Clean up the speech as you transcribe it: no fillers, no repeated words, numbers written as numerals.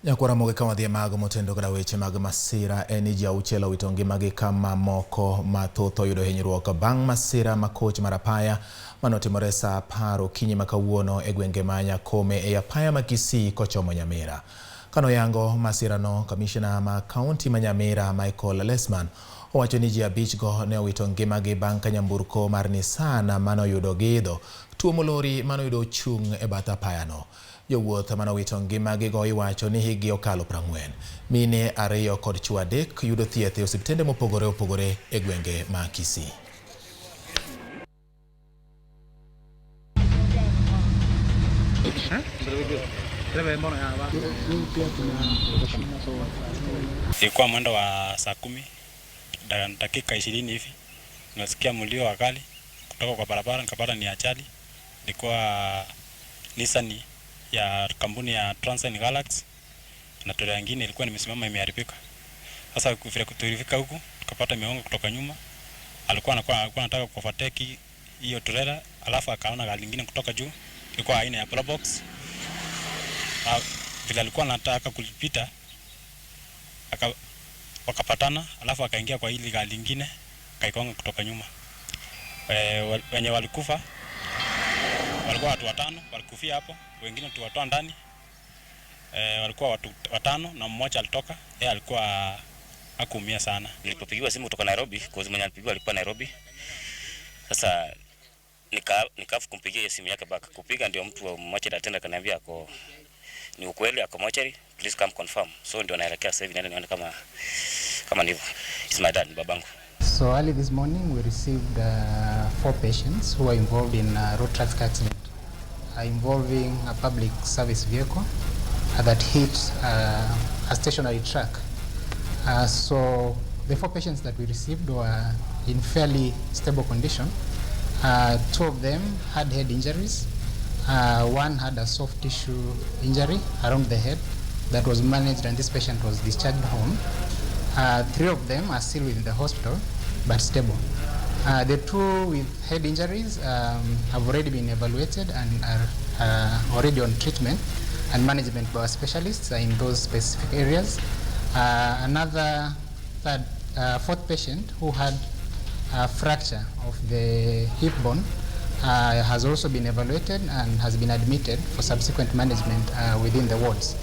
Nyakwara moge ka wadhi e mago motendo koda weche mag masira en ni ji auchiel owito ngimagi ka mamoko mathoth oyudo hinyruok bang' masira ma koch mar apaya manotimore saa 10 okinyi ma kawuono e gwenge ma Nyakome e apaya ma Kisii kochomo Nyamira. Kanoyango masirano, kamishna ma kaunti ma Nyamira Michael Lesman owacho ni ji 5 go ne owito ngimagi bang' ka nyamburko mar Nissan manoyudo giidho tuomo lori manoyudo ochung' e bath apayano. Jowuoth manowito ngimagigo iwacho ni hikgi okalo 40. Mine 2 kod chwo 3 yudo thieth e osiptende mopogore opogore e gwenge ma Kisii. Ilikuwa mwendo wa saa 10 dakika 20 hivi, nasikia mlio wa gari kutoka kwa barabara, nikapata ni ajali. Ilikuwa Nissan ya kampuni ya Transline Galaxy na trailer nyingine ilikuwa nimesimama imeharibika. Sasa vile tulifika huku tukapata miongo kutoka nyuma, alikuwa anataka kuovertake hiyo trailer, alafu akaona gari lingine kutoka juu, ilikuwa aina ya Probox. Vile alikuwa anataka kulipita wakapatana, alafu akaingia kwa hili gari lingine akaigonga kutoka nyuma. Wenye walikufa walikuwa watu 5, walikufia hapo, wengine tuwatoa ndani. Walikuwa watu 5 na mmoja alitoka, yeye alikuwa hakuumia sana. Nilipopigiwa simu kutoka Nairobi, kwa sababu mwenye alipigiwa alikuwa Nairobi. Sasa nikafu kumpigia hiyo simu yake back. Kupiga ndio mtu wa mochari atenda kaniambia ako ni ukweli ako mochari, please come confirm. So ndio naelekea sasa hivi naenda nione kama ndivyo. It's my dad, babangu. So early this morning we received 4 patients who were involved in a road traffic accident involving a public service vehicle that hit a stationary truck. So the 4 patients that we received were in fairly stable condition. 2 of them had head injuries. 1 had a soft tissue injury around the head that was managed, and this patient was discharged home. 3 of them are still within the hospital, but stable. The 2 with head injuries have already been evaluated and are already on treatment and management by our specialists in those specific areas. Another 4th patient who had a fracture of the hip bone has also been evaluated and has been admitted for subsequent management within the wards.